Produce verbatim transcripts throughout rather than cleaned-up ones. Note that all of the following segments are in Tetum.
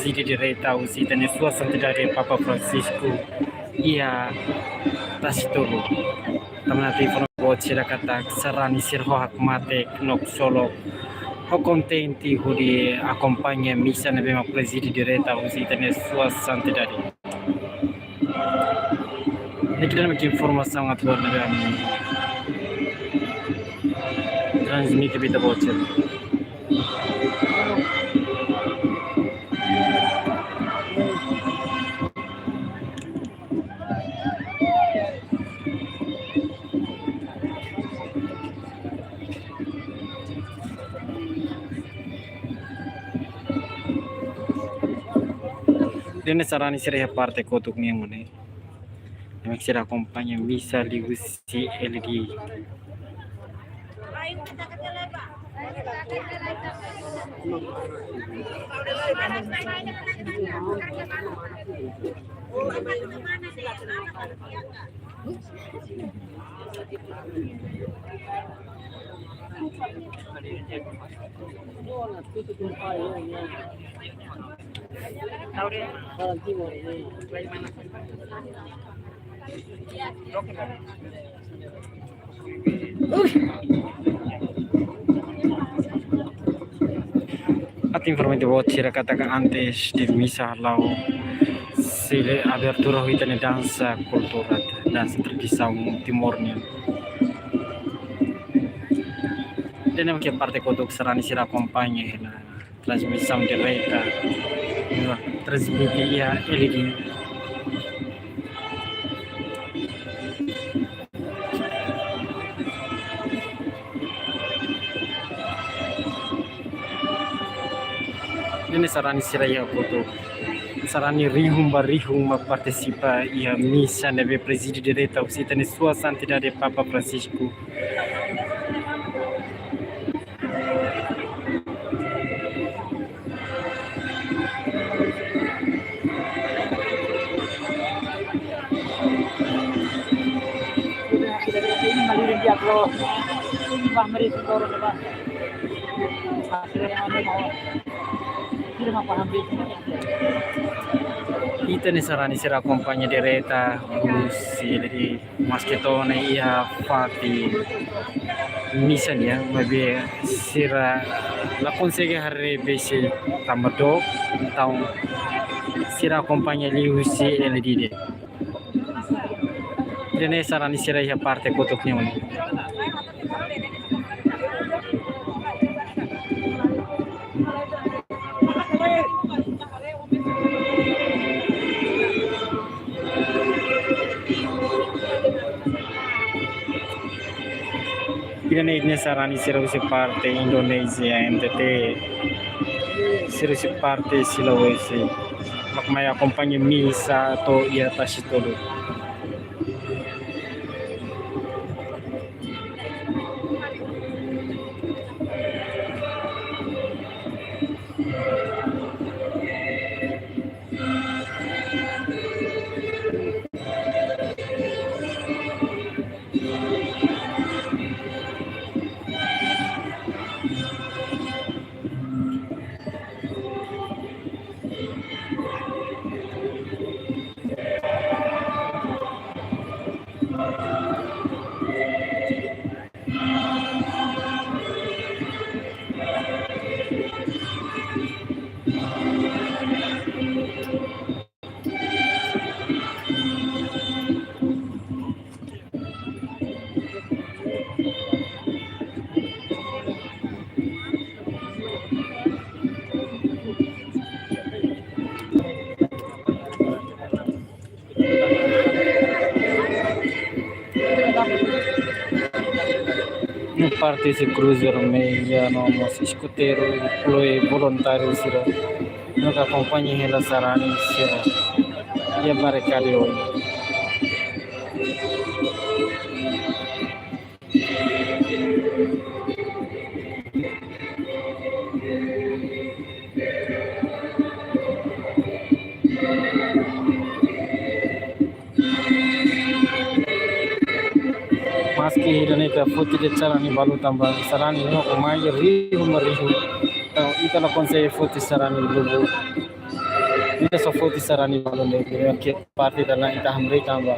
prezide direta husi ita-nia Sua Santidade Papa Francisco iha Tasitolu. Tanba ita informa ba sira katak sarani sira ho hakmatek no ksolok, ho kontente hodi akompaña misa ne'ebé mak prezide direta husi ita-nia Sua Santidade. Ne'e ida-ne'e mak informasaun atuál ne'ebé ami transmite ba ita-boot sira. Ida-ne'e sarani sira iha parte kotuk nian, maun. Ne'ebé sira akompaña misa liuhusi L D. Atu informa ba ita-boot sira katak antes de misa hala'o sele abertura ho ita-nia dansa kultura, dansa tradisaun Timor nian. Ida-ne'e mak parte kotuk sarani sira akompaña hela transmisaun direta, transmite iha L D. Ida-ne'e sarani sira iha kotuk. Sarani rihun ba rihun mak partisipa iha misa ne'ebé prezide direta husi ita-nia Sua Santidade Papa Francisco. Ita-nia sarani sira akompaña direta husi L D, maski to'o ona iha fatin misa nian, maibé sira la konsege haree besi tanba dook, entaun sira akompaña liuhusi L D de'it. Ida-ne'e sarani sira iha parte kotuk nian. Ida-ne'e, ida-ne'e sarani sira husi parte Indonézia, N T T, sira husi parte Sulawesi, mak mai akompaña misa to'o iha Tasitolu. Iha parte husi Cruz Vermelha no mós eskuteiru, inkluzive voluntáriu sira, no mak akompaña hela sarani sira iha barikada oin. Maski ida-ne'e ita foti de'it sarani balu tanba sarani no komai rihun ba rihun. Entaun ita la konsege foti sarani lubuk. Ita só foti sarani balun de'it, ke parte dalan ita hamriik tanba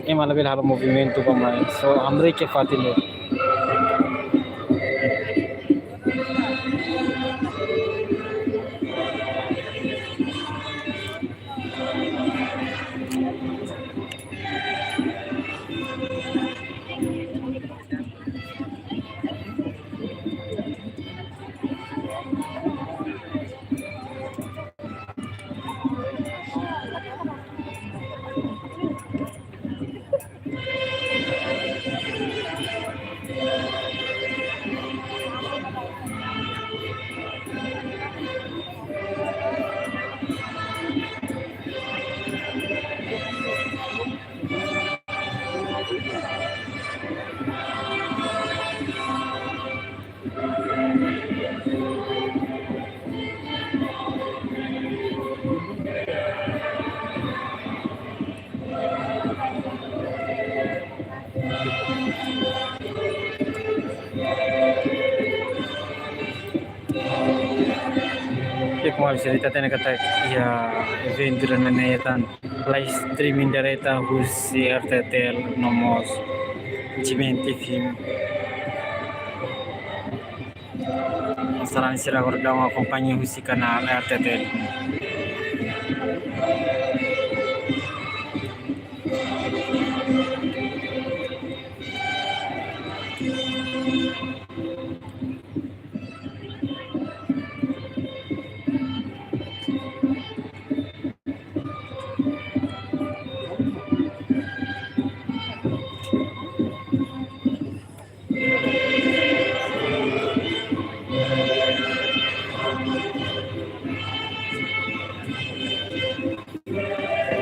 ema labele halo movimentu ba mai. So hamriik ke fatin de'it. Oke, kolega, bisa ita hatene katak iha eventu ida-ne'e nia tan live streaming direta husi R T T L no mós G M N T V. Sarani sira agora daudaun akompaña husi kanál R T T L.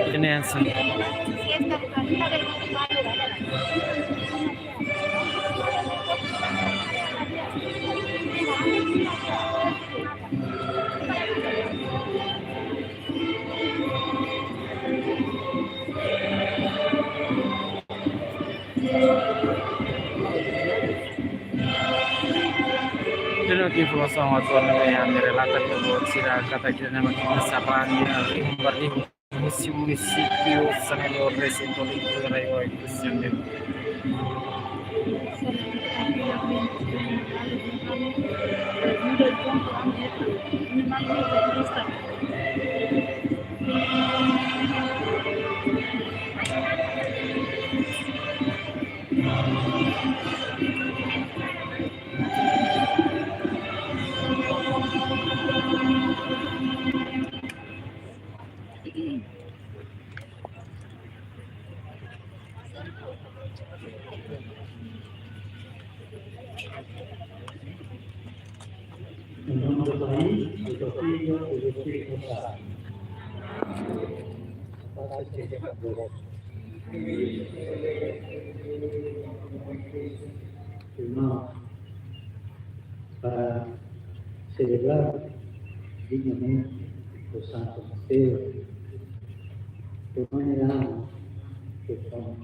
Ida-ne'e hanesan. Ida-ne'e mak informasaun atuál ne'ebé ami relata ba sira katak ida-ne'e mak sarani, ah, rihun ba rihun husi munisípiu Sanador, Resin Tolin, Rai Oi, Kusian, Belu. Em nome do Pai, e do Filho, e do Espírito Santo. Irmãos, para celebrar dignamente o Santo Mistério, permaneçamos que são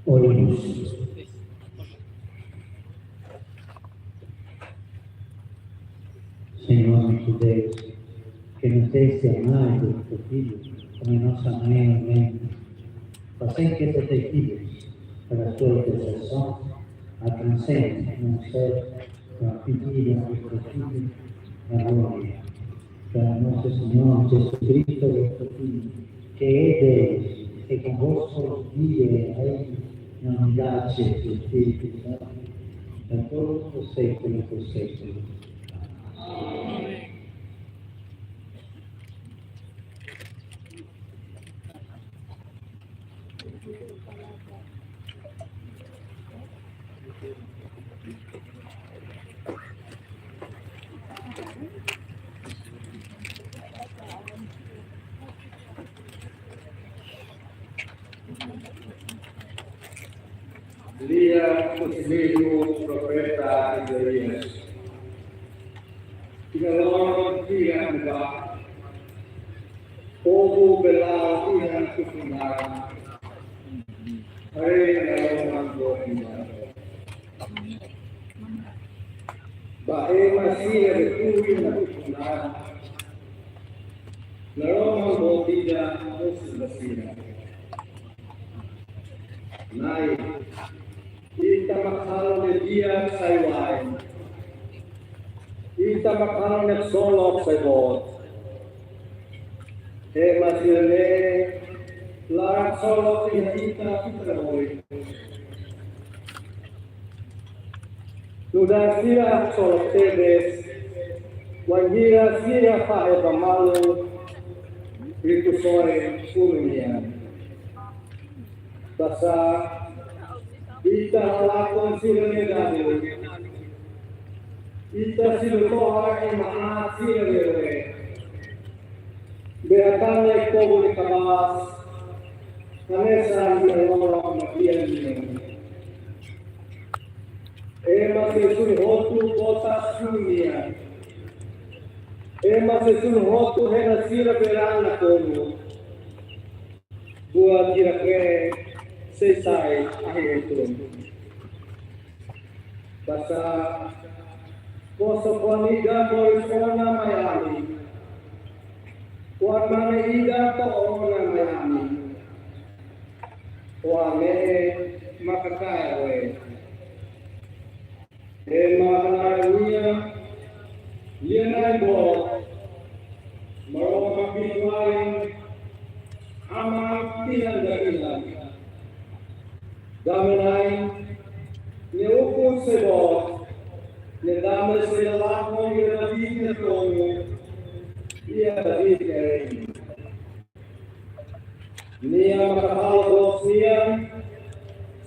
Oremos. Señór nosso Deus, que nos deste a mais do teu Filho, como nossa mãe alimenta. Fazei que teus filhos, pela sua intercessão, alcancemos no céu a pedida do teu Filho, a glória. Para nosso Senhor Jesus Cristo, vosso Filho, que é Deus, e convosco vive e reina na unidade do Espírito Santo, por todos os séculos dos séculos. Amém. Lia husi livru profeta Isaías. Iha loron tiha ne'ebá, povu bele la'o iha nakukun laran, haree Naroman Boot ida. Ba ema sira be tuir nakukun laran, Naroman Boot ida mosu ba sira. Na'i, Ita mak halo nia di'ak sai wa'in. Ita mak halo nia ksolok sai boot. Ema sira-ne'e la haksolok iha ita, ita la bolu. Nu'udar sira haksolok tebes, wainhira sira fahe ba malu ritu-sorin funu nian. Basá ita halakon sira-ne'e dadu. Ita silu tohar ema aat sira-ne'e oioin. Be hatán iha povu nia kabaas, hanesan iha loron matebian nian. Ema sei sunu hotu botas funu nian. Ema sei sunu hotu hena sira be raan nakonu. Buat hirak-ne'e sei sai ahi uitoan. Basá, poso-kuan ida moris ona mai ami. Kuan mane ida to'o ona mai ami. Kuan ne'e maka kaer oe. Ema halai nia, nia Na'i boot, Maromak Uitoan, Aman tinan-tinan. Dame-na'in, nia ukun sei boot, nia dame sei lalakon iha David nia trono, iha David nia reinu. Nia maka halo dook nian,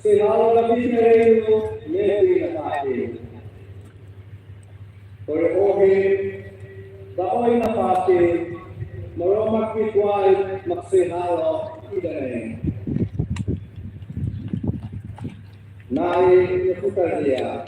sei halo David nia reinu, ne'ebé nafatin. Hori ohin, ba oin nafatin, Maromak Uitoan mak sei halo ida-ne'e. Na'i nia futar di'ak.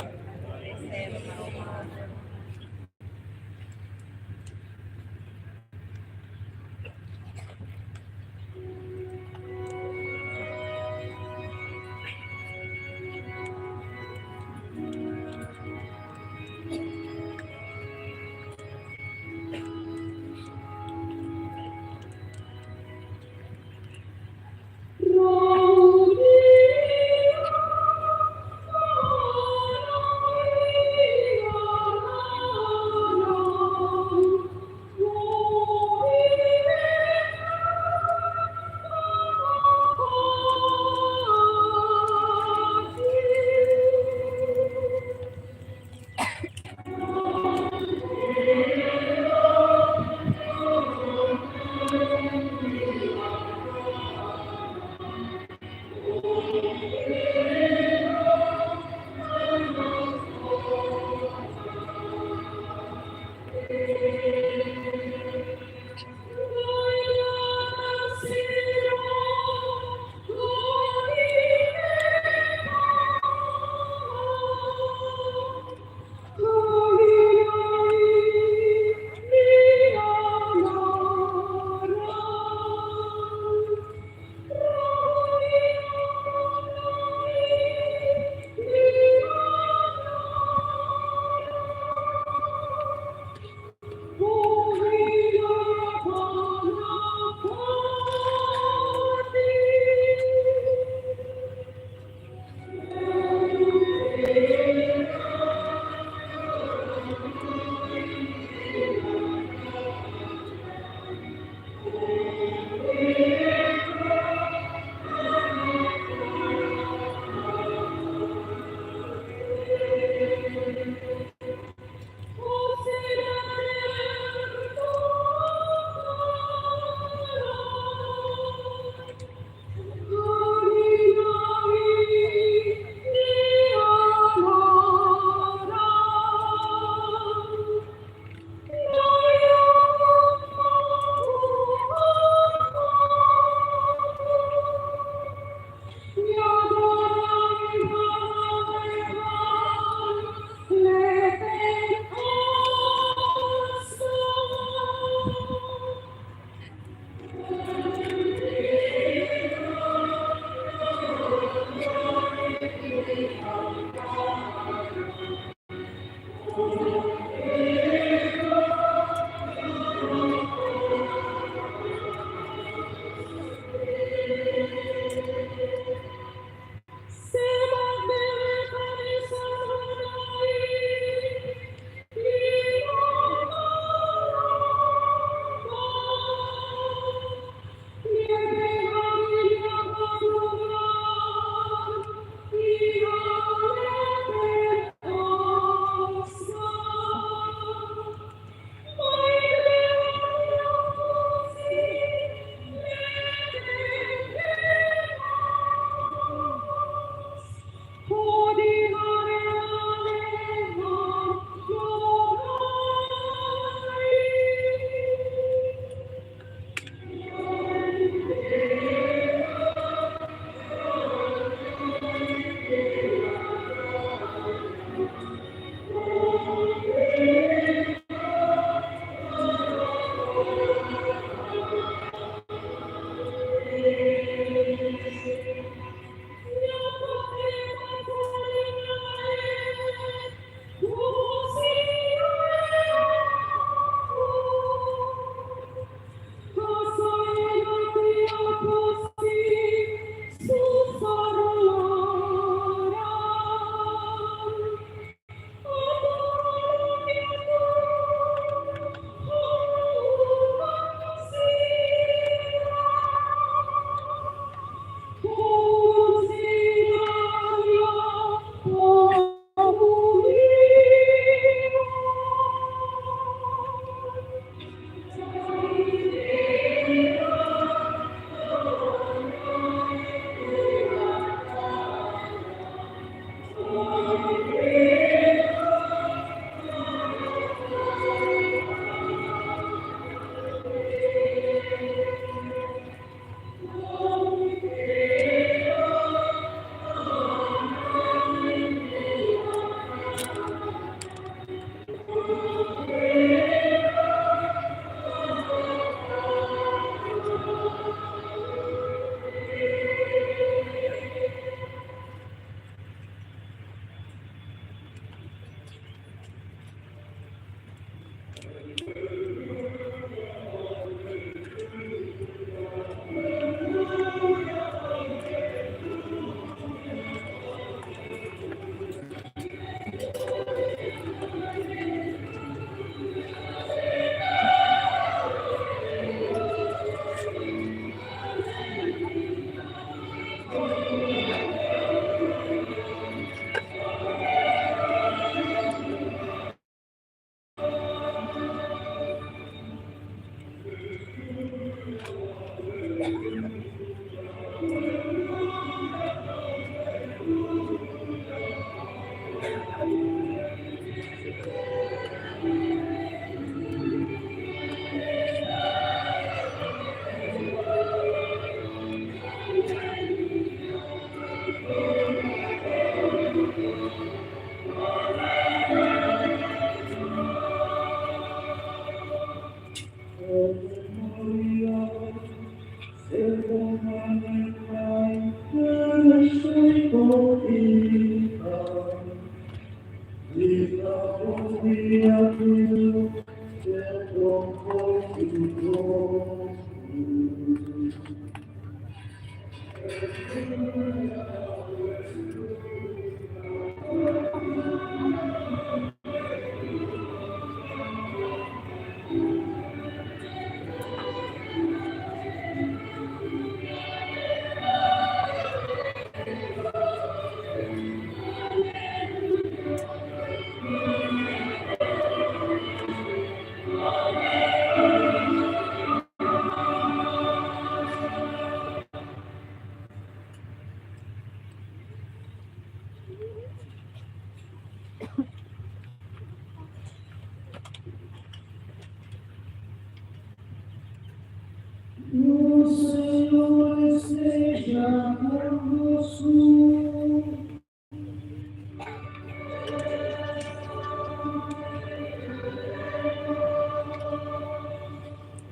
O Senhor esteja convosco.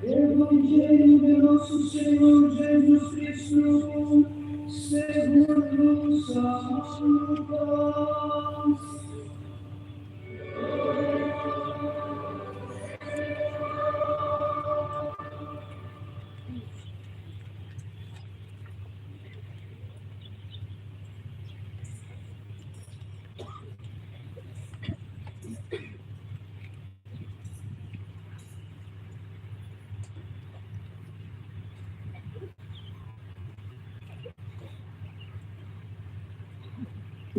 Evangelho de nosso Senhor Jesus Cristo, segundo São Lucas.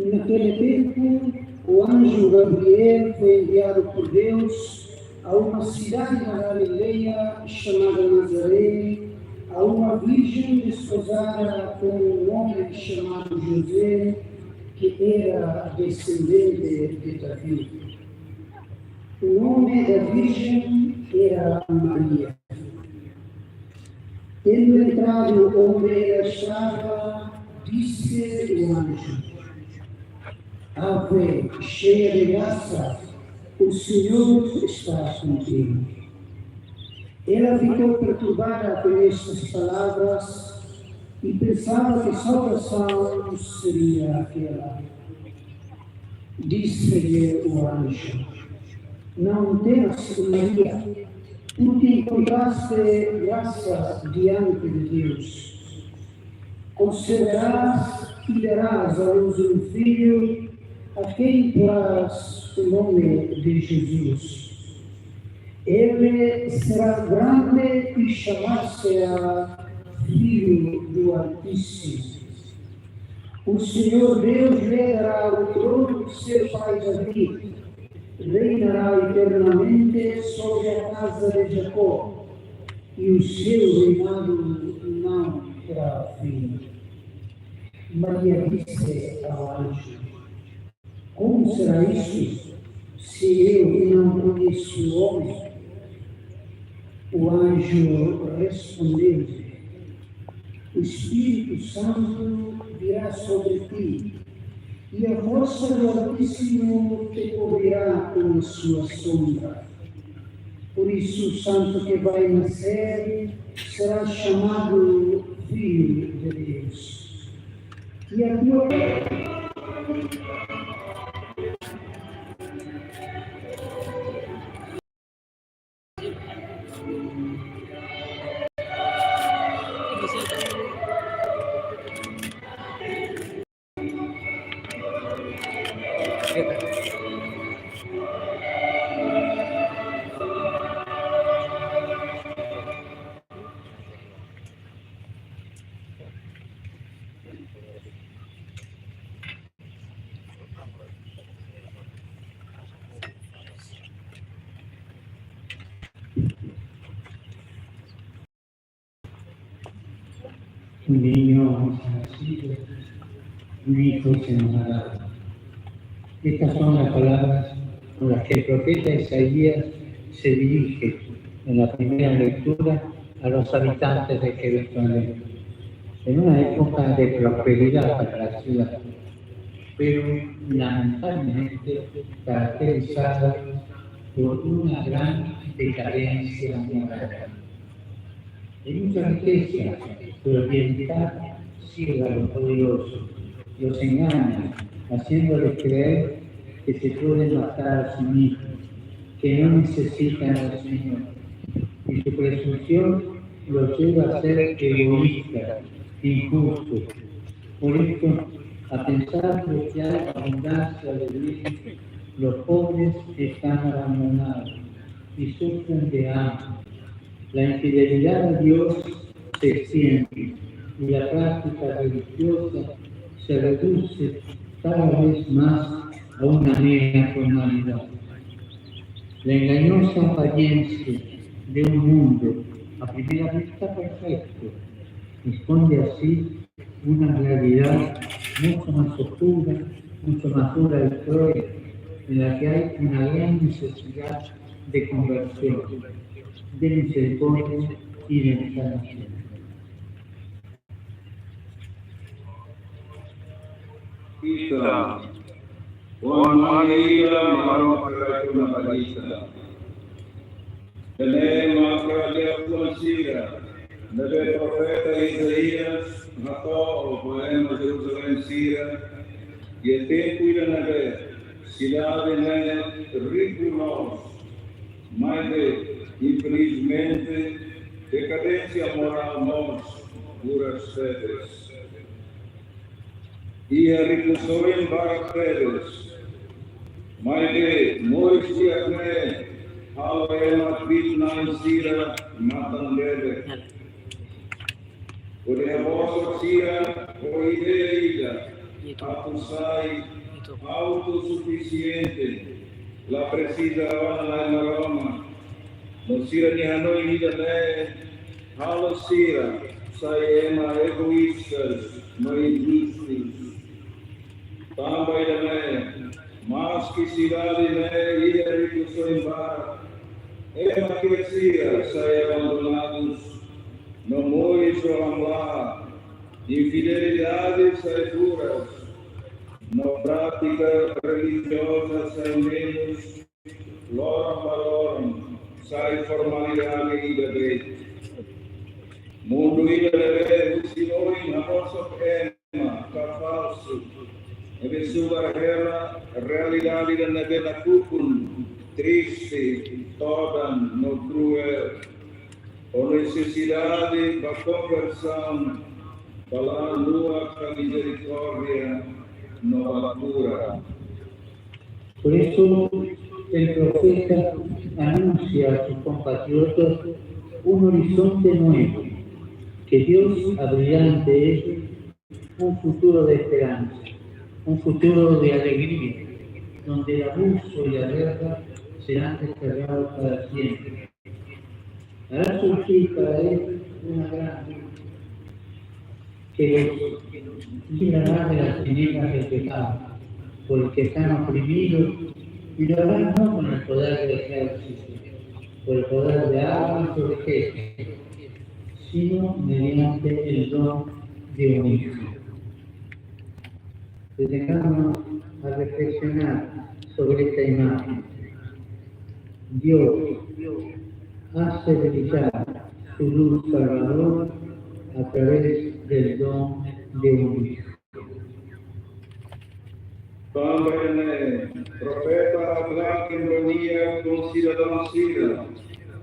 Naquele tempo, o anjo Gabriel foi enviado por Deus a uma cidade na Galileia chamada Nazaré, a uma virgem desposada com um homem chamado José, que era descendente de Davi. O nome da virgem era Maria. Tendo entrado onde ela estava, disse o anjo: Ave, cheia de graça, o Senhor está contigo. Ela ficou perturbada com estas palavras e pensava que saudação seria aquela. Disse-lhe o anjo: Não temas, Maria, porque encontraste graça diante de Deus. Concederás e darás a luz um filho, a quem porás o nome de Jesus. Ele será grande e chamar-se-á Filho do Altíssimo. O Senhor Deus lhe dará o trono de seu pai Davi. Reinará eternamente sobre a casa de Jacó, e o seu reinado não terá fim. Maria disse ao anjo: Como será isso, se eu não conheço homem? O anjo respondeu-lhe: O Espírito Santo virá sobre ti, e a força do Altíssimo te cobrirá com a sua sombra. Por isso, o santo que vai nascer será chamado Filho de Deus. E a tua Un niño es nacido, un hijo se nos ha dado. Estas son las palabras con las que el profeta Isaías se dirige en la primera lectura a los habitantes de Jerusalén, en una época de prosperidad para la ciudad, pero lamentablemente caracterizada por una gran decadencia moral. Hay mucha riqueza, pero el bienestar ciega a los poderosos, los engaña, haciéndoles creer que se pueden matar a sí mismos, que no necesitan al Señor. Y su presunción los lleva a ser egoístas, injustos. Por esto, a pesar de que hay abundancia de bienes, los pobres están abandonados y sufren de hambre. La infidelidad a Dios se extiende y la práctica religiosa se reduce cada vez más a una mera formalidad. La engañosa apariencia de un mundo a primera vista perfecto esconde así una realidad mucho más oscura, mucho más dura y cruel, en la que hay una gran necesidad de conversión, de misericordia y de sanación. Ita, Oan-Mane ida, Maromak rai kona-ba ita. Ida-ne'e maka liafuan sira ne'ebé profeta Isaías hato'o ba ema Jerusalém sira, iha tempu ida ne'ebé sidade ne'e riku loos, maibé, infelizmente, dekadénsia morál mós buras tebes. Iha rikusoin barak tebes, maibé moris di'ak ne'e halo ema kbiit-na'in sira matan-bebek. Hodi habosan sira ho ideia ida atu sai autosufisiente, la presiza rona Nai Maromak. No sira-nia hanoin ida-ne'e halo sira sai ema egoístas no injustus. Tanba ida-ne'e, maski sidade ne'e iha rikusoin barak, ema ki'ik sira sai abandonadus, no moris ho hamlaha, infidelidade sai buras, no prátika relijioza sai menus, loron ba loron sai formalidade ida de'it. Mundu ida ne'ebé husi oin hamosu ema ka falsu, ne'ebé subar hela realidade ida ne'ebé nakukun, triste, todan no kruél. Ho nesesidade ba konversaun, Bala'an luak ba mizerikórdia no ba kura. Por eso, el profeta anuncia a sus compatriotas un horizonte nuevo, que Dios abrirá ante ellos un futuro de esperanza, un futuro de alegría, donde el abuso y la guerra serán desterrados para siempre. Hará surgir para él una gran luz que los librará de las tinieblas del pecado, porque están oprimidos, y lo hará no con el poder del ejército, por el poder de armas o de jefe, sino mediante el don de un hijo. Detengámonos a reflexionar sobre esta imagen. Dios hace brillar su luz salvador a través del don de un hijo. Tanba ne'e, profeta haklaken ba nia sidadaun sira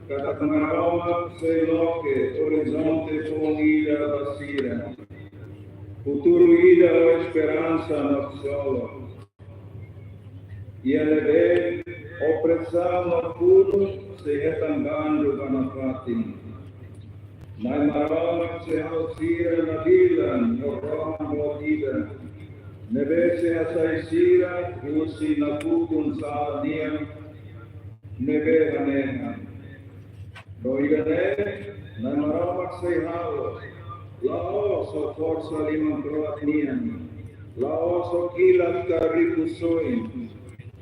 katak Maromak sei loke orizonte foun ida ba sira, futuru ida ho esperansa no ksolok. Iha ne'ebé opresaun no funu sei hetan bandu ba nafatin. Maibé Maromak sei halo sira nabilan no rohan boot ida, ne'ebé sei hasai sira husi nakukun sala nian ne'ebé hanehan. No ida-ne'e Na'i Maromak sei halo, la'ós ho forsa liman-kro'at nian, la'ós ho kilat ka rikusoin,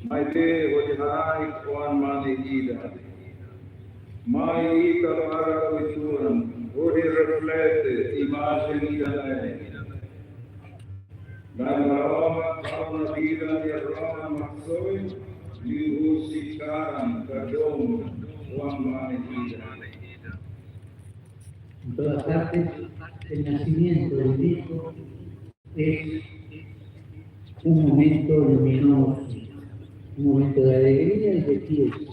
maibé hodi haraik Oan-Mane ida. Mai ita ba ha'u uitoan, hodi reflete imajen ida-ne'e. Na'i Maromak halo nabilan nia rohan maksoin, liuhusi karan ka domu Oan-Mane ida. En todas partes, el nacimiento del Hijo es un momento luminoso, un momento de alegría y de fiesta.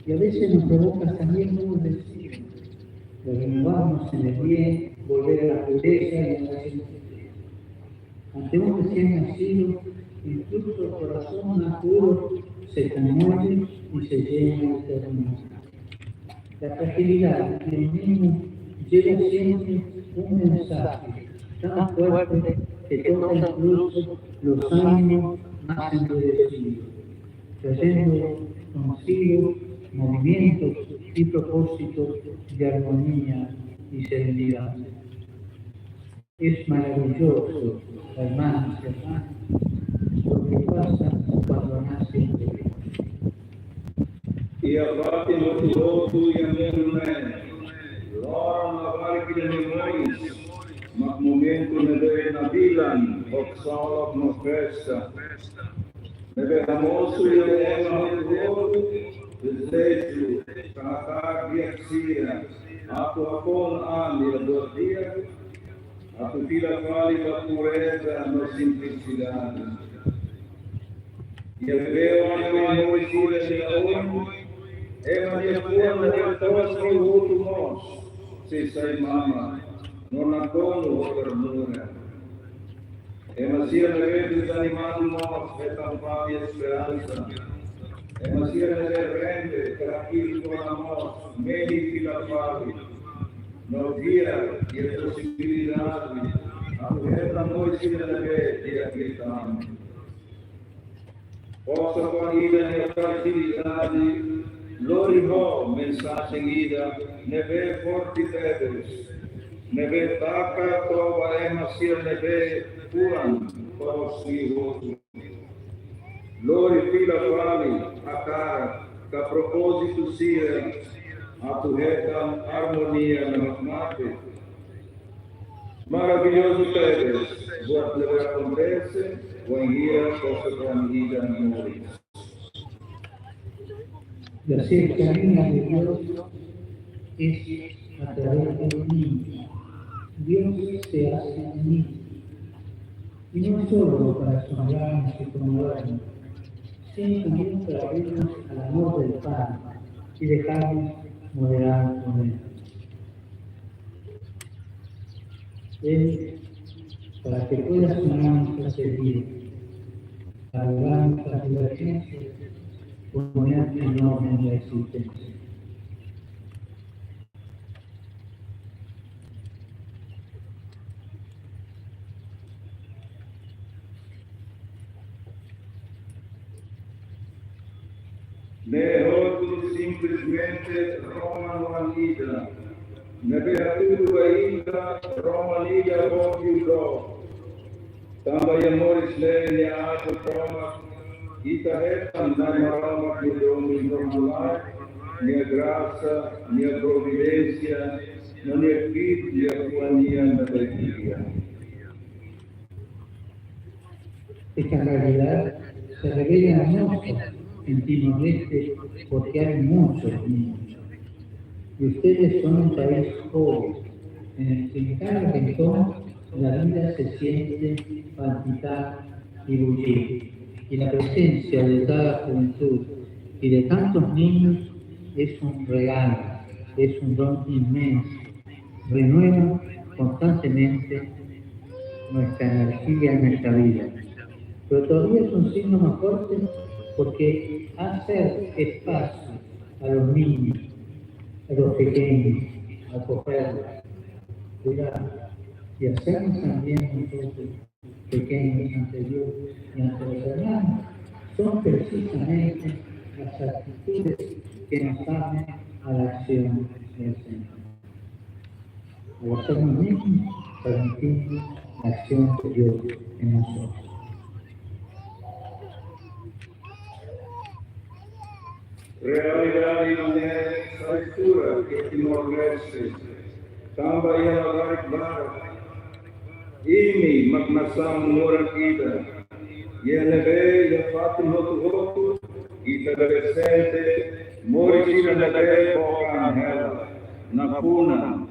Y a veces nos provoca también, como decimos, de renovarnos en el bien, volver a la pureza y a la sencillez. Ante un recién nacido, incluso el corazón más puro se conmueve y se llena de ternura. La fragilidad de un niño lleva siempre un mensaje tan fuerte que toca incluso los ánimos más endurecidos, trayendo consigo movimientos y propósitos de armonía y serenidad. Es maravilloso, hermanos y hermanas, lo que pasa cuando nace un bebé. Iha fatin hotu-hotu iha mundu ne'e, loron labarik ida nia moris mak momentu ne'ebé nabilan, ksolok no festa. Ne'ebé hamosu iha ema hotu-hotu dezeju ka hakarak di'ak sira atu hakon an iha buat di'ak, atu fila fali ba pureza no simplisidade. Iha ne'ebé oan nia moris sira iha oin, ema nia fuan ne'ebé toos liu hotu mós sei sai mamar no nakonu ho ternura. Ema sira ne'ebé dezanimadu mós hetan fali esperansa. Ema sira ne'ebé rende ka hakilar ona mós mehi fila fali no fiar iha posibilidade atu hetan moris sira ne'ebé di'ak liután. Forsa ba ita-nia frajilidade lori ho mensajen ida ne'ebé forte tebes, ne'ebé taka to'o ba ema sira ne'ebé fuan toos liu hotu. Lori fila fali hakarak ka propózitu sira atu hetan armonia no hakmatek. Maravillozu tebes buat ne'ebé akontese wainhira kosok-oan ida moris. La cercanía de Dios es a través de un niño. Dios se hace niño. Y no solo para asombrarnos y conmovernos, sino también para abrirnos al amor del Padre y dejarnos modelar con Él. Él, para que pueda su nombre ser servido, para darnos la vivencia, poner el nombre en la existencia. Ne'e hotu simplesmente Roma nian ida. Ne'ebé hatudu ba ita Roma nian ida boot liu dook. Tanba iha moris ne'e nia aat tomak, ita hetan Nai Maromak nia domin rohan-laek, nia grasa, nia providénsia, no nia kbiit liafuan nian ne'ebé di'ak. Esta realidad se revela hermosa en Timor-Leste porque hay muchos niños. Y ustedes son un país joven, en el que en cada rincón la vida se siente palpitar y bullir. Y la presencia de cada juventud y de tantos niños es un regalo, es un don inmenso. Renueva constantemente nuestra energía en esta vida. Pero todavía es un signo más fuerte porque hacer espacio a los niños, a los pequeños, acogerlos, cuidarlos y hacernos también nosotros pequeños ante Dios y ante los hermanos, son precisamente las actitudes que nos abren a la acción del Señor. Al hacernos mismos, permitimos la acción de Dios en nosotros. Realidade ne'e sai tuir Timor-Leste, tanba iha labarik barak. Imi mak nasaun moras ida, iha ne'ebé iha fatin hotu-hotu ita bele sente moris ida ne'ebé boot an hela, nakukun an.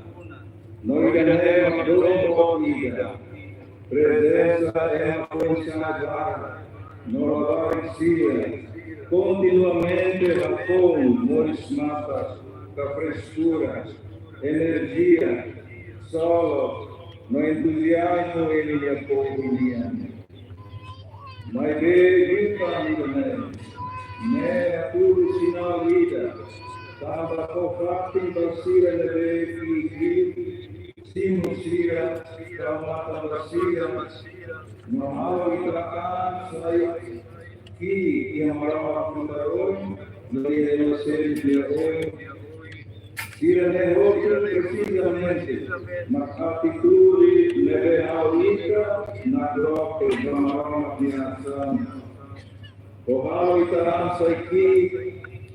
No ida-ne'e mak domin boot ida. Prezensa ema foin-sa'e barak no labarik sira kontinuamente hakfoun moris matak ka freskura, enerjia, solok no entuziazmu ema nia povu nian. Maibé buat ida-ne'e, ne'e hatudu sinál ida, tanba fó fatin ba sira ne'ebé ki'ik, simu sira, tau matan ba sira, no halo ita an sai ki'ik iha Maromak nia oin, no iha ema seluk nia oin. Sira-ne'e hotu presizamente mak atitude ne'ebé halo ita nakloke ba Maromak nia asaun. Hodi halo ita an sai ki'ik,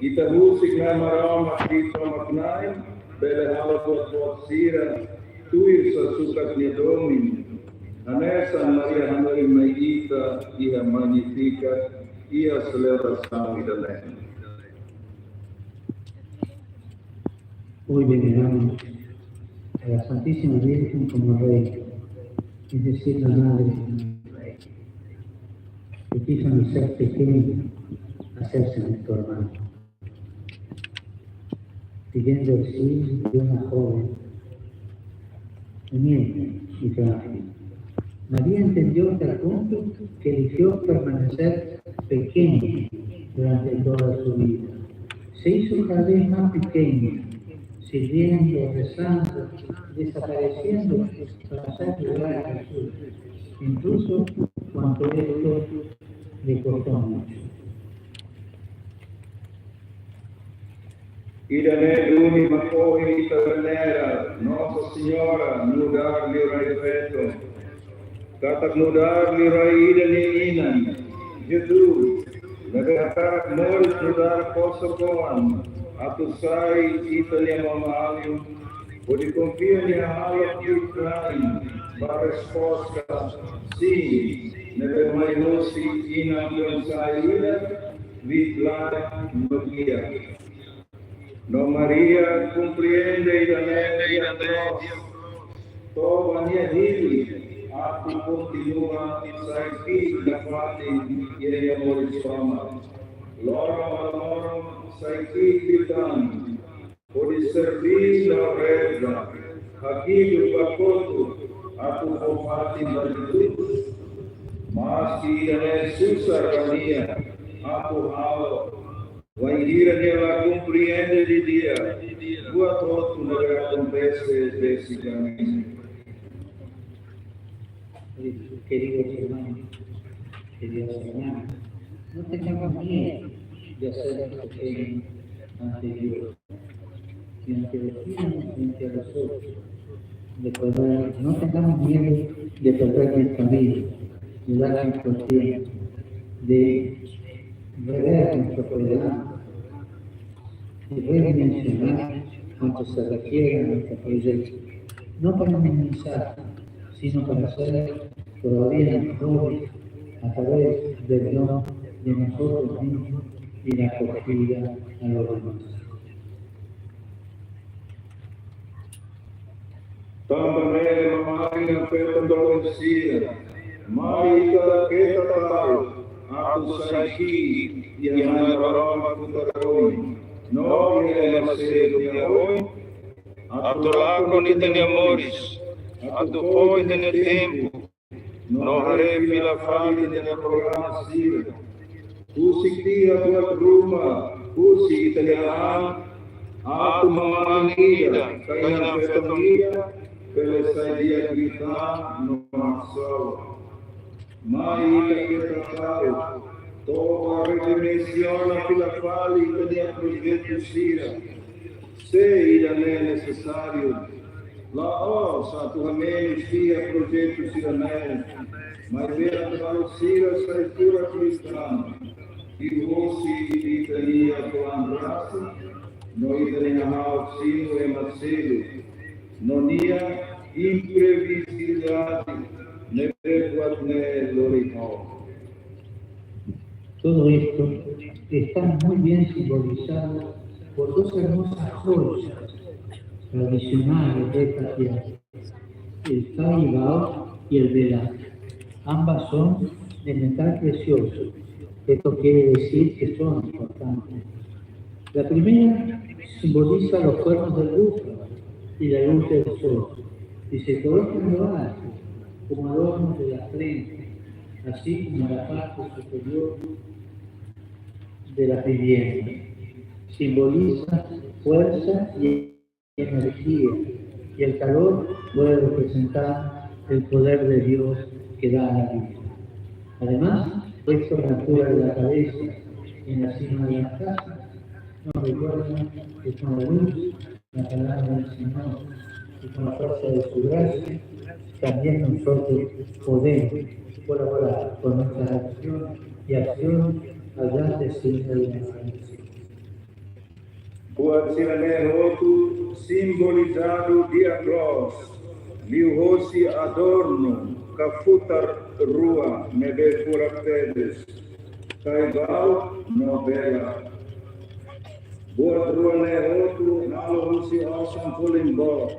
ita husik Nai Maromak nia tomak-na'in, bele halo buat boot sira tuir sasukat nia domin. Hanesan Maria hanorin mai ita iha Magnificat, iha selebrasaun ida-ne'e. Hoy veneramos a la Santísima Virgen como Reina, es decir, la Madre del Rey, que quiso nacer pequeña, hacerse de tu hermano. Pidiendo auxilio de una joven humilde y frágil. María entendió hasta el punto que eligió permanecer pequeña durante toda su vida. Se hizo cada vez más pequeña, sirviendo, rezando, desapareciendo para hacer lugar a Jesús, incluso cuando esto le costó mucho. Ida-ne'e duni mak ohin ita venera Nossa Senhora nu'udar liurai feto. Katak nu'udar liurai ida-ne'e inan, Jesus, ne'ebé hakarak moris nu'udar kosok-oan atu sai ita-nia mama-alin, hodi konfia nia hahalok di'ak-na'in ba resposta sin, ne'ebé mai husi inan oinsá ida, di'ak-na'in no di'ak. No Maria komprende ida-ne'e di'ak loos. Toba nia hili atu kontinua sai ki'ik nafatin iha nia moris tomak. Loron ba loron sai ki'ik liután. Hodi serví no reza, hakidu ba kotuk, atu fó fatin ba Jesus, maski ida-ne'e susar ba nia atu halo, wainhira nia la komprende didi'ak buat hotu ne'ebé akontese besik ida-ne'e. Queridos hermanos, queridas hermanas, no tengamos miedo de hacernos pequeños ante Dios, sino que decimos frente a los otros, recordar, no tengamos miedo de perder el camino, de dar nuestro tiempo, de rever nuestro programa, de redimensionar cuanto se requiera en nuestro proyecto, no para minimizar, sino para ser todavía mejores a través del don de nosotros mismos y la acogida a los demás. Tanba ne'e ema-mane no feton doben sira, mai ita keta ta'uk atu sai ki'ik iha Nai Maromak futar oin, no iha ema seluk nia oin, atu lakon ita-nia moris, atu fó ita-nia tempu, no haree fila fali ita-nia programa sira. Husik tiha buat ruma husi ita-nia an, atu mama-na'in ida, ka inan-feton ida, bele sai di'ak liután no haksolok. Mai ita keta ta'uk, to'o redimensiona fila fali ita-nia projetu sira. Se ida-ne'e nesesáriu, la'ós atu hamenus tiha projetu sira-ne'e, maibé atu halo sira sai furak liután, liuhosi ita-nia Fuan Rasa, no ita-nia hahalok sinu ema seluk, no nia imprevisibilidade ne'ebé buat ne'e lori ho. Todo esto está muy bien simbolizado por dos hermosas joyas tradicionales de esta tierra, el caiba y el vela. Ambas son de metal precioso. Esto quiere decir que son importantes. La primera simboliza los cuernos del búfalo y la luz del sol, y se coloca en lo alto como adorno de la frente, así como en la parte superior de la piel. Simboliza fuerza y energía, y el calor puede representar el poder de Dios que da la vida. Además, esto a la altura de la cabeza, en la cima de la casa, nos recuerda que con la luz, la palabra del Señor, y con la fuerza de su gracia, también nosotros podemos colaborar con nuestras acciones y acciones al grande Señor de la salvación. Buat sira-ne'e hotu simbolizadu di'ak loos liuhosi adornu ka futar rua ne'ebé furak tebes, kaibau no vela. Buat rua ne'e hotu halo husi osan folin boot,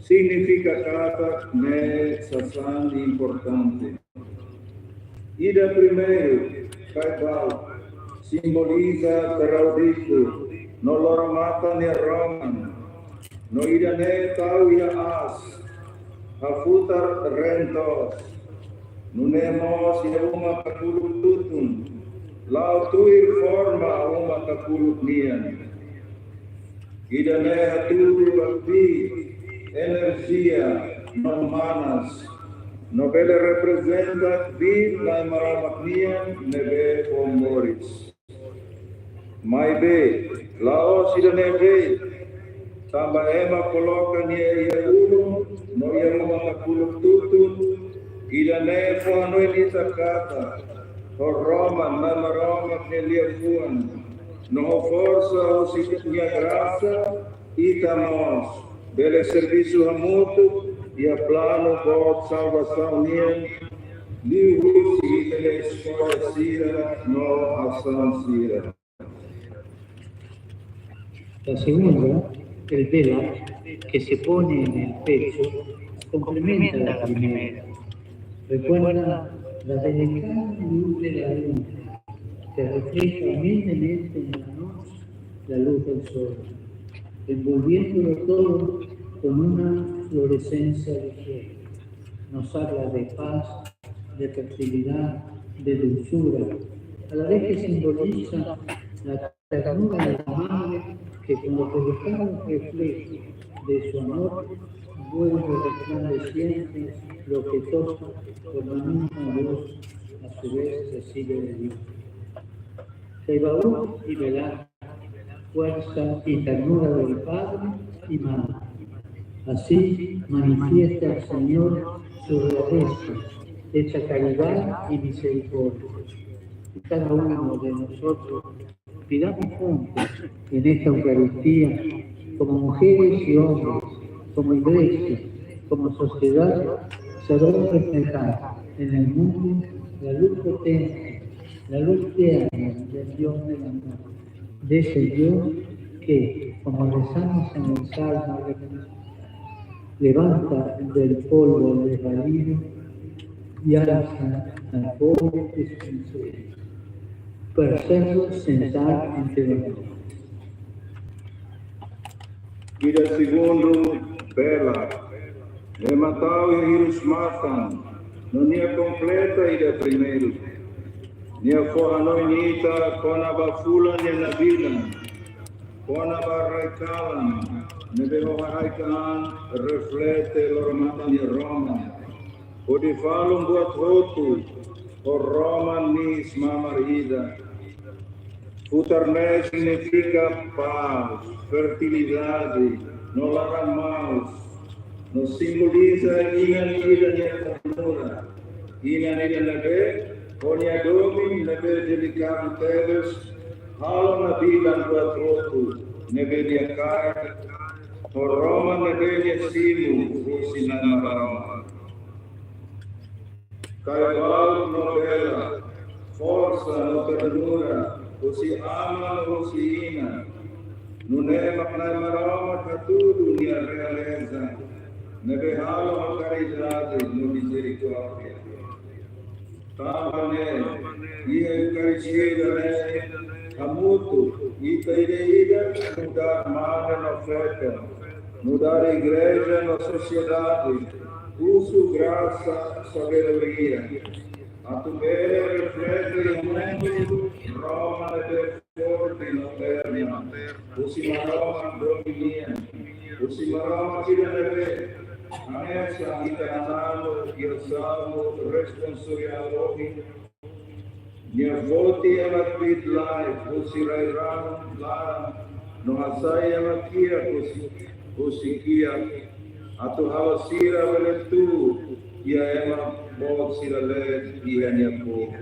signifika katak ne'e sasán importante. Ida primeiru, kaibau, simboliza terau diku no loro-matan nia roman, no ida-ne'e tau iha aas, hafutar reen toos. Nune'e mós iha uma kakuluk tutun, la'o tuir forma uma kakuluk nian. Ida-ne'e hatudu ba kbiit, enerjia no manas, no bele reprezenta kbiit Nai Maromak nian ne'ebé fó moris. Maibé, la'ós ida-ne'e de'it, tanba ema koloka nia iha ulun no iha uma kakuluk tutun, ida-ne'e fó hanoin ita katak, ho roman Nai Maromak nia liafuan, no ho forsa husi nia grasa, ita mós bele servisu hamutuk iha planu boot salvasaun nian, liuhusi ita-nia eskolla sira no asaun sira. La segunda, el vela, que se pone en el pecho, complementa la primera. Recuerda la delicada luz de la luna, que refleja humildemente en la noche la luz del sol, envolviéndolo todo con una fluorescencia ligera. nos habla de paz, de fertilidad, de dulzura, a la vez que simboliza la ternura de la madre que como delicado reflejo de su amor vuelve resplandeciente lo que toca, por la misma luz, a su vez recibe de Dios. Kaibaú y Belá, fuerza y ternura del padre y madre. Así manifiesta el Señor su realeza, hecha caridad y misericordia. Y cada uno de nosotros pidamos juntos en esta Eucaristía, como mujeres y hombres, como iglesia, como sociedad, saber reflejar en el mundo la luz potente, la luz tierna del Dios del amor, de ese Dios que, como rezamos en el Salmo, levanta del polvo al desvalido y alza al pobre y su miseria, para hacerlo sentar entre los justos. Ida segundu Bela, ema tau iha hirus-matan, no nia kompleta ida primeiru. Nia fó hanoin ita kona-ba fulan nia nabilan, kona-ba rai-kalan, ne'ebé ho haraik-an reflete loro-matan nia roman, hodi falun buat hotu ho roman niis mamar ida. Futar ne'e signifika pás, fertilidade, no laran maus, no simboliza inan ida nia ternura, inan ida ne'ebé ho nia domin ne'ebé delikadu tebes, halo nabilan buat hotu ne'ebé nia kaer, ho roman ne'ebé nia simu husi Na'i Maromak. Kaibaú no Bela, forsa no ternura husi aman no husi inan. Nune'e mak Na'i Maromak hatudu nia realeza, ne'ebé halo ho karidade no mizerikórdia. Tanba ne'e, iha Eukaristia ida-ne'e, hamutuk ita ida-idak nu'udar mane no feton, nu'udar igreja no sosiedade, husu grasa sabedoria, atu bele reflete iha mundu roman ne'ebé forte no terna, husi Maromak domin nian, husi Maromak ida ne'ebé, hanesan ita hananu iha Salmu responsoriál ohin, nia foti ema kbiit-laek husi rai-rahun laran, no hasai ema kiak husi, husi kiak, atu halo sira bele tuur iha ema boot sira leet iha nia povu.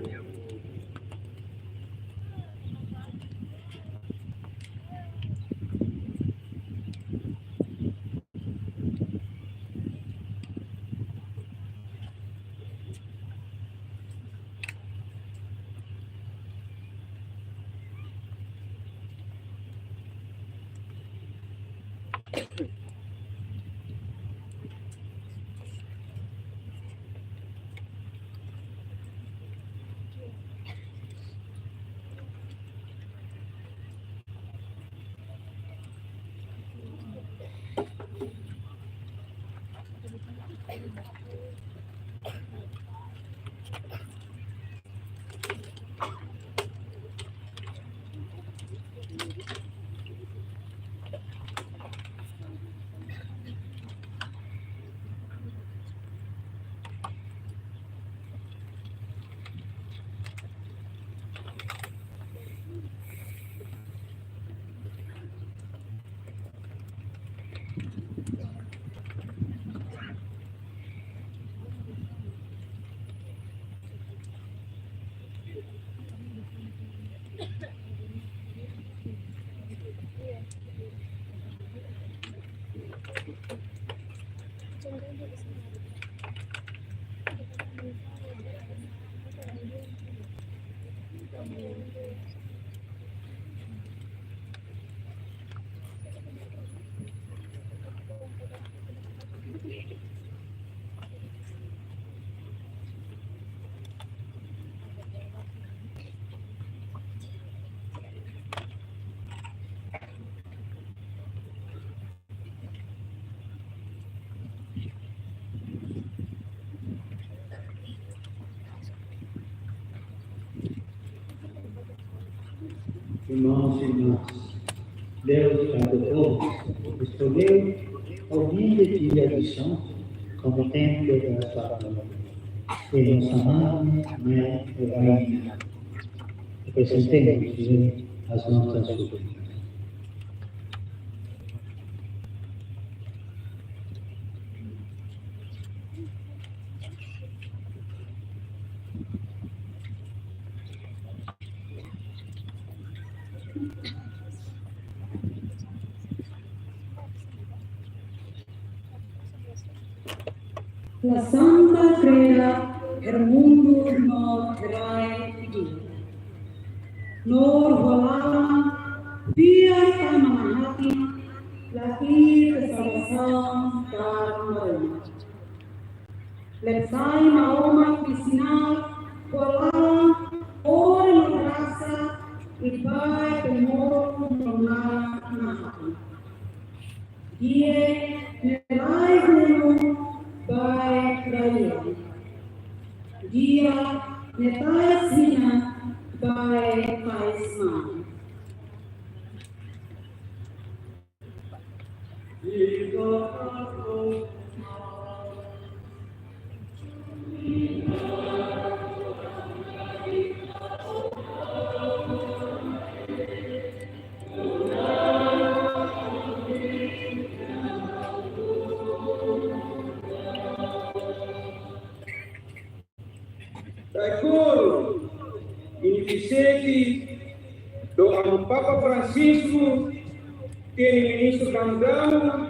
Irmãos e irmãs, Deus, Pai do povo, escolheu ao dia de adoção como templo da sua glória. Em nossa mãe, mãe, Rainha, apresentemos as nossas súplicas. La Santa Kreda, her mundu no rai iha. No rua laran, fiar tama nafatin, la iha salvasaun para Maromak. Letsai Maromak nia sinál, rua laran, oras no rasa, i bai temor no naran nafatin. Di'ak ne'e rai hunu ba rai-li'ur. Di'ak ne'e tasi ona ba país mai. Daikoro, Ministru Seti, do Amu Papa Francisco, tene Ministru Gandau,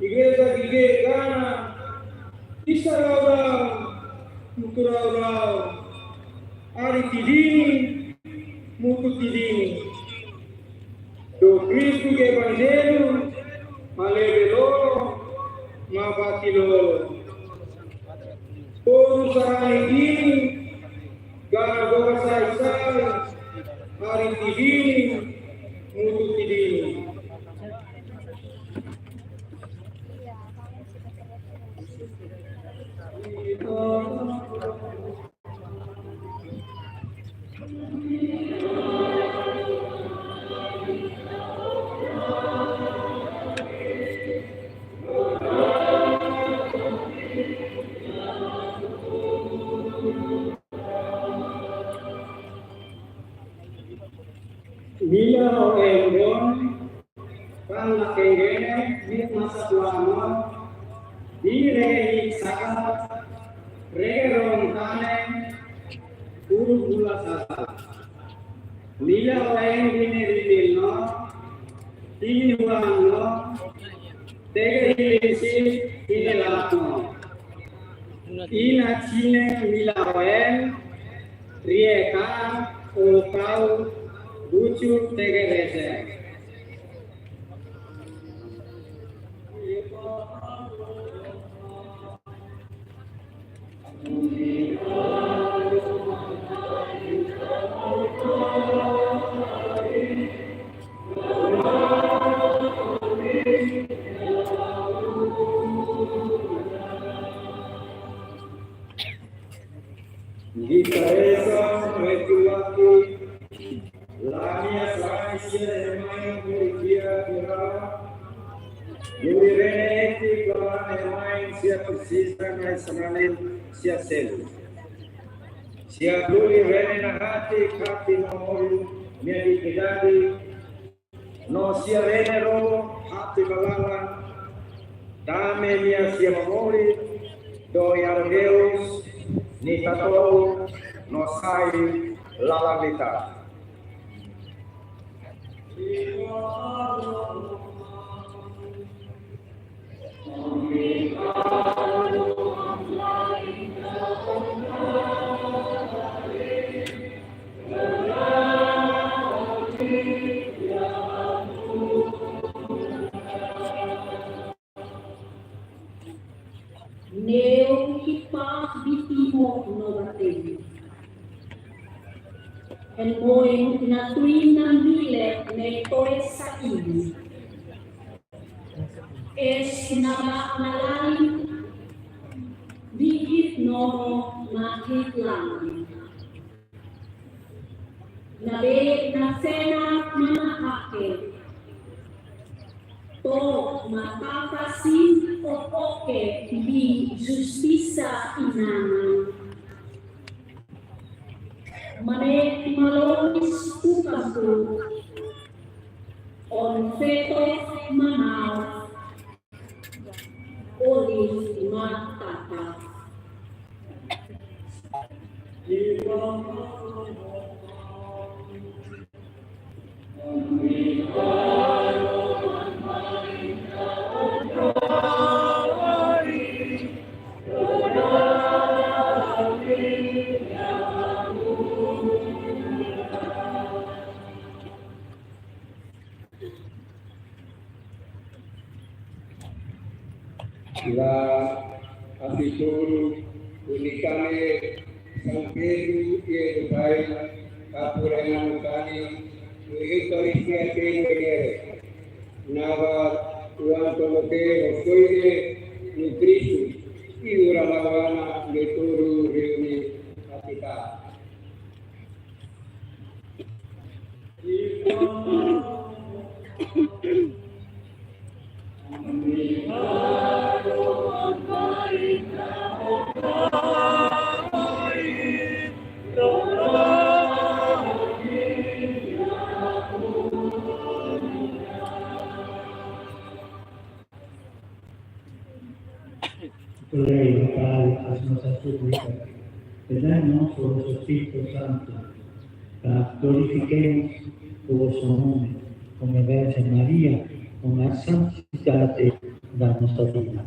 Igreja di Gana, Isarau, Muturau, Ari Tidini, Mutu Tidini. Do Kristu nia Evanjellu, malebe lolo, mabati lolo. Povu sarani ini, gana goga sai-sai, Ari Tidini, Mutu Tidini. Mila ho engon, kan la kengene, mit masa tuan no, di rege hik saka, rege ron tane, uru bula sasa. Mila ho engon rimil no, tini huan no, tege hilin si, tini lalak no. Ina sine mila ho engon, rieka, okau, bucu, tege rese. Ita reza, mai tuaki, la'ós nia sai sira ema yang mulia kira. Muri rene eti kelaran ema yang sia presiza nai sanani sia selu. Sia luli rene nafatin, hati no moris nia dignidade. No sia rene rolo hati malalan, dame nia sia moris, do iha Deus nia tau no sai lalan liután. Ne'e ki'ik pás di Timor no Bateni. Ema oin nia tuir nia milek ne'e to'o sa'e. Es naba nalalin, bigit no makit langit. Ne'ebé nia sena to'o matan-fasin oioin di justisa Inan nian. Mane malolis tukan tu on feto manau oli matata. La asituru unikane San Pedro e do Pai, apurana kani, no Eukaristia tenere, naba uan tomoke osoide no Kristu, i ura lawana le turu reuni atita. Por ello, Padre, haz nuestras súplicas, que dai-nos por vuestro Espíritu Santo, para que glorifiquemos o vosso nome, como a Virgen Maria, com a santidade da nossa vida.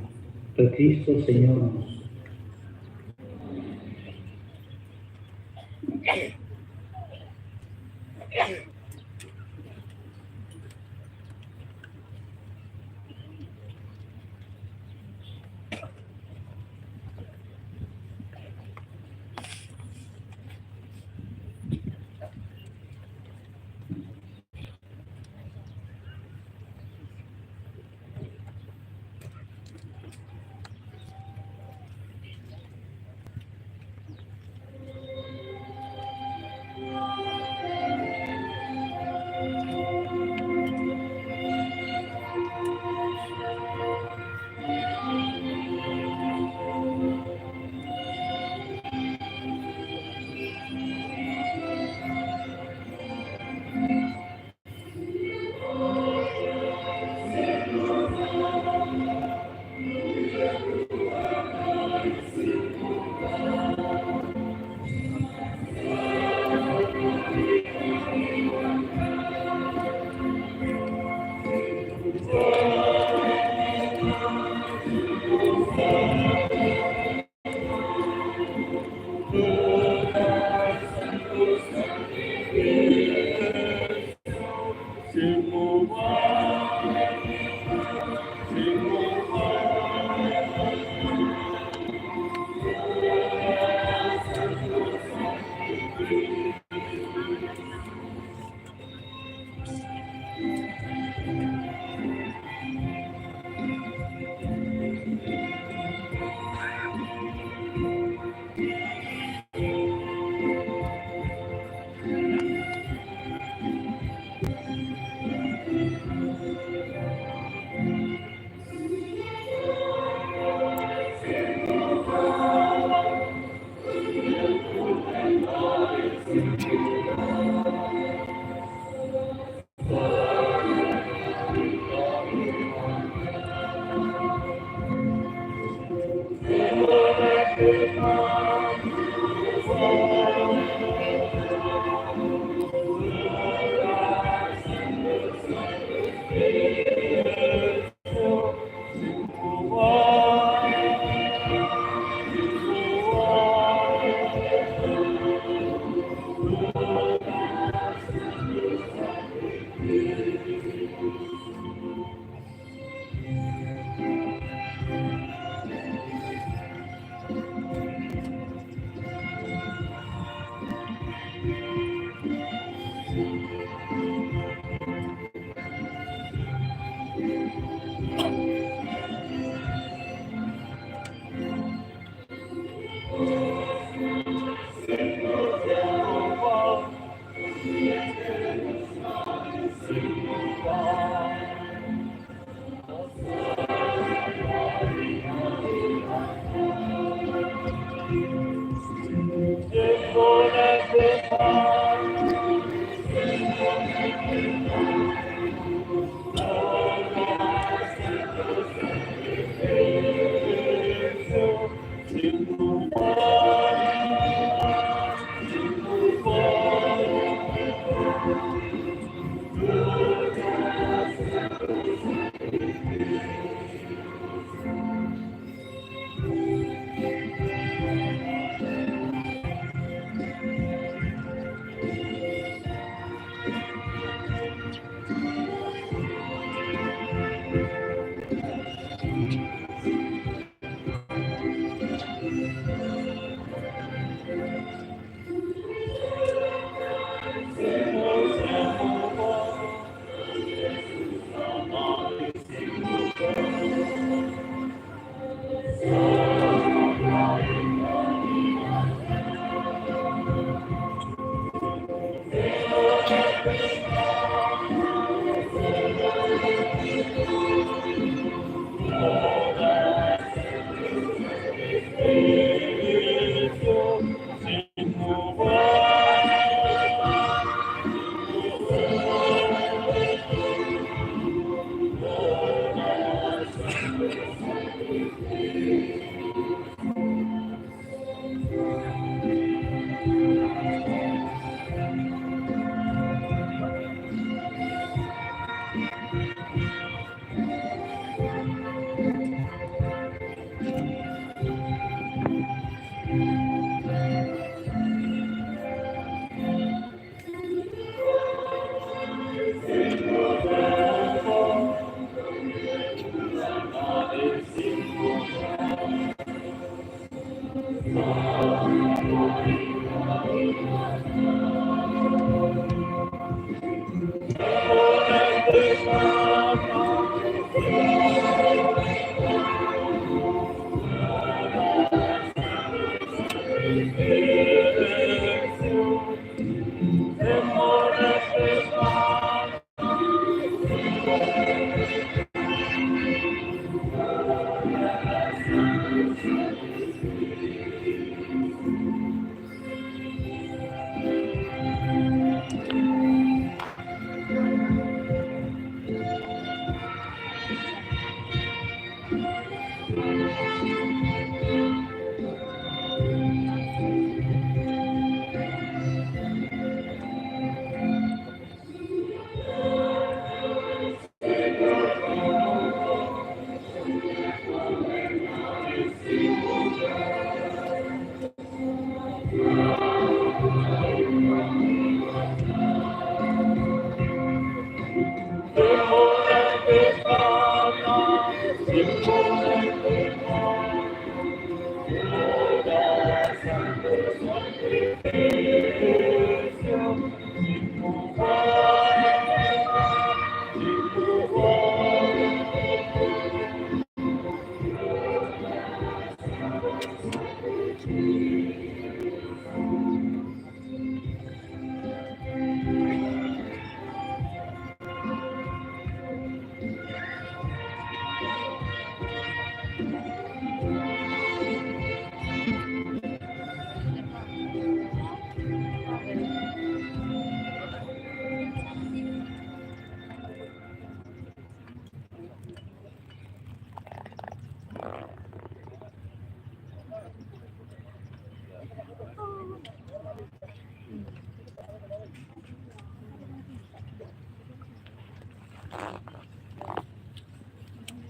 Por Cristo, Senhor nosso.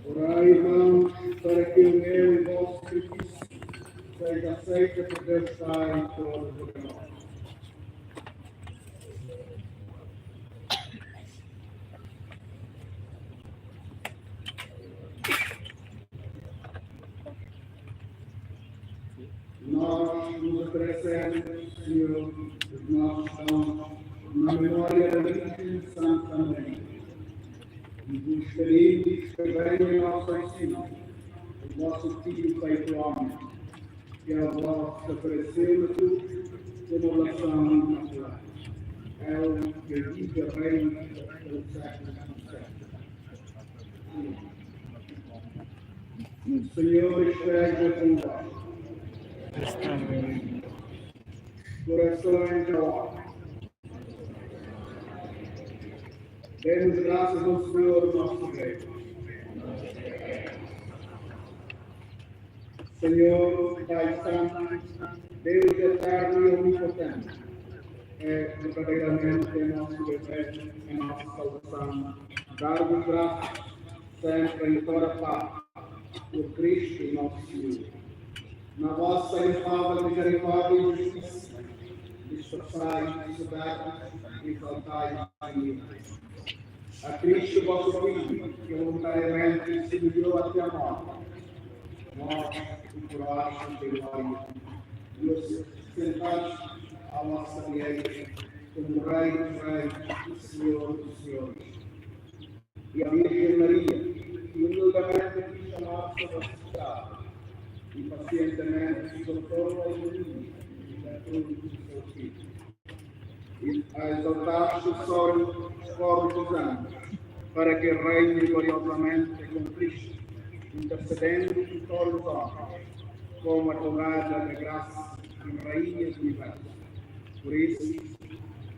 Orai, irmaun, para que o meu e vosso serviço seja aceito por Deus Pai Todo-Poderoso. Nós nos oferecemos, Senhor, os nossos dons, na memória da Virgem Santa Maria. E vos pedimos que venha em nosso auxílio o vosso Filho feito homem, que a vós se ofereceu na cruz como oração imaculada. Ele que vive e reina pelos séculos dos séculos. Amém. O Senhor esteja convosco. Corações da obra. Demos graças ao Senhor, nosso Rei. Senhor, Pai Santo, Deus eterno e onipotente, é verdadeiramente nosso dever, é nossa salvação dar-vos graças sempre em toda parte, por Cristo nosso Senhor. Na vossa inefável misericórdia e justiça, dispersai os soberbos e exaltai os humildes. A Cristo, vosso Filho, que voluntariamente se humilhou até a morte, vós o coroastes de glória, e o sentastes à vossa direita, como Rei dos reis e Senhor dos senhores. E a Virgem Maria, que humildemente quis chamar-se a vossa escrava, e pacientemente suportou a ignomínia da cruz do seu Filho. E a exaltastes sobre os corpos dos anjos, para que reine gloriosamente com Cristo, intercedendo por todos os homens, como advogada da graça e rainha do universo. Por isso,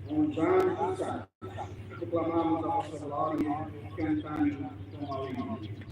com os anjos e santos, proclamamos a vossa glória, cantando com alegria.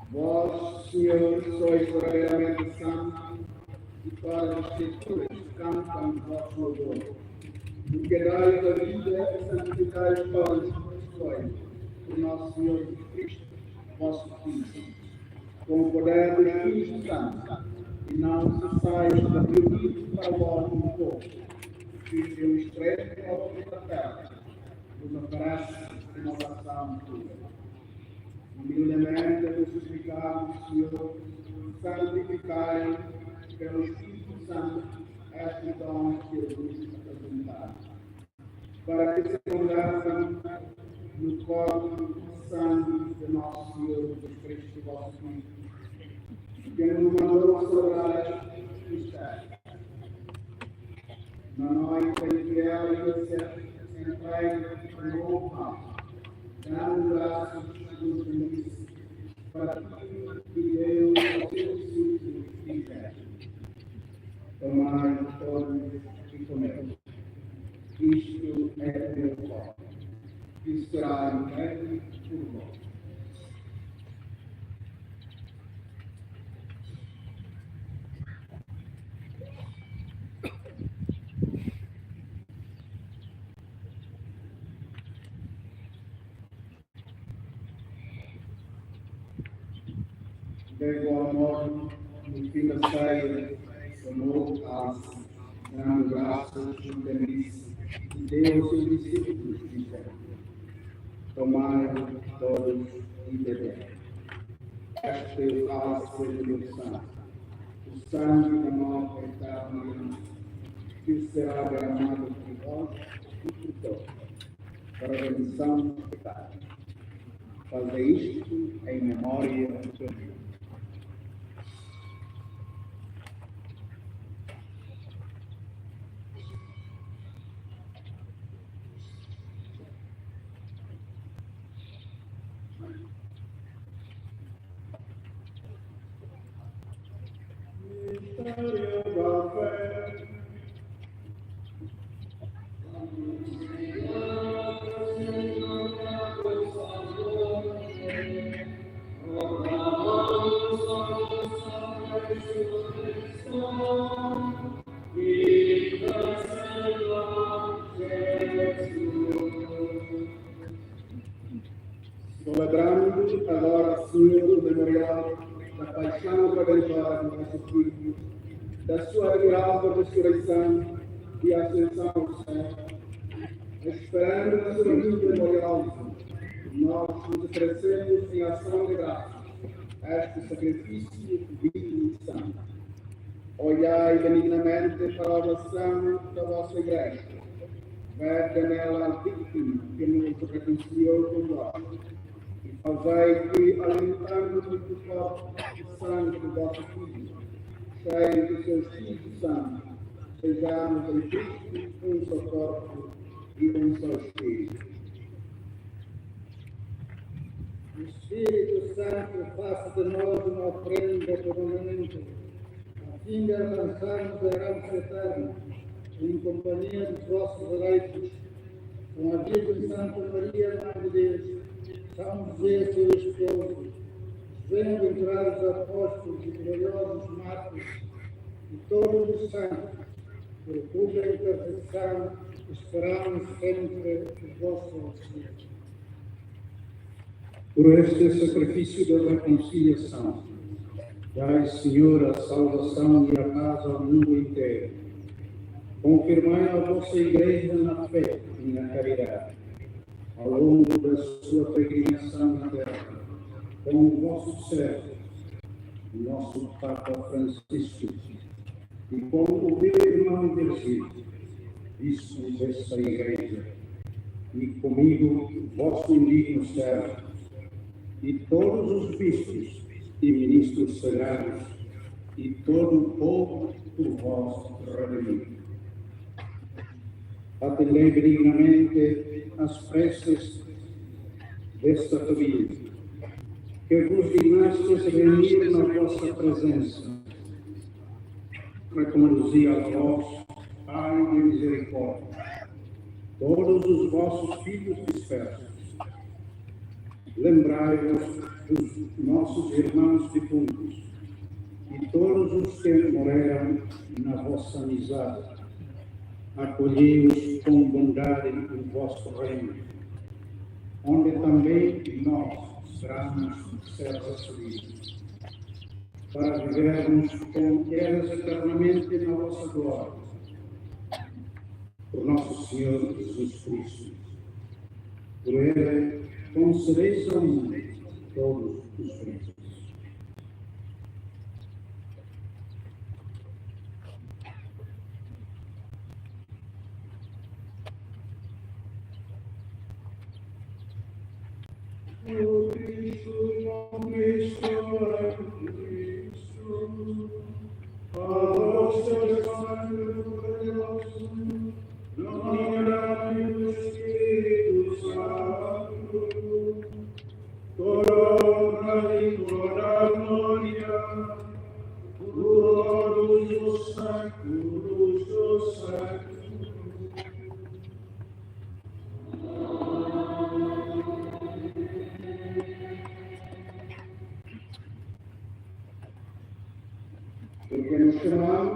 Vós, Senhor, sois verdadeiramente santo, e todas as criaturas cantam vosso louvor. Porque dais a vida e santificais todas as pessoas, por nosso Senhor Jesus Cristo, vosso Filho, com o poder do Espírito Santo, e não cessais de pedir para o vosso povo, que os estreito ao fraterno, nos oferece uma oração pura. Humildemente vos suplicamos, Senhor, santificai pelo Espírito Santo estes dons que vos apresentamos, para que se convertam no corpo e sangue de nosso Senhor Jesus Cristo, vosso Filho, que nos mandou celebrar este mistério. Na noite em que ele se entrega, tomou o pão, dando graças, vos bendiz, partiu e deu aos seus discípulos, dizendo: Tomai todos e comei. Isto é o meu corpo, que será entregue por vós. De igual modo, no fim da ceia, tomou o cálice, dando graças, bendiz e deu aos seus discípulos, dizendo: Tomai todos e bebei. Este é o cálice do meu sangue, o sangue da nova e eterna aliança, que será derramado por vós e por todos para a remissão dos pecados. Fazei isto em memória de mim. da ressurreição e ascensão ao céu, esperando na sua vinda gloriosa, nós nos oferecemos em ação de graça este sacrifício divino e santo. Olhai benignamente para a oração da vossa igreja, vede nela a vítima que nos reconciliou com vós, e fazei que, alimentando o corpo santo do vosso Filho, cheio do seu Espírito Santo, sejamos em Cristo um só corpo e um só Espírito. O Espírito Santo faça de nós uma prenda permanente, a fim de alcançarmos a herança eterna, em companhia dos vossos eleitos, com a Virgem Santa Maria, Mãe de Deus, São José, seu esposo, os bem-aventurados apóstolos e gloriosos mártires, e todos os santos, por cuja intercessão esperamos sempre o vosso auxílio. Por este sacrifício de reconciliação, dai, Senhor, a salvação e a paz ao mundo inteiro. Confirmai a vossa Igreja na fé e na caridade, ao longo da sua peregrinação na terra, com o vosso servo, nosso Papa Francisco, e com o meu irmão Virgílio, bispo desta igreja, e comigo, vosso indigno servo, e todos os bispos e ministros sagrados, e todo o povo por vós redimido. Atendei benignamente às preces desta família, que vos dignastes reunir na vossa presença. Reconduzi a vós, Pai de misericórdia, todos os vossos filhos dispersos. Lembrai-vos dos nossos irmãos defuntos e todos os que morreram na vossa amizade. Acolhei-os com bondade no vosso reino, onde também nós esperamos ser recebidos, para vivermos com eles eternamente na vossa glória. Por nosso Senhor Jesus Cristo. Por ele, concedeis ao mundo todos os bens.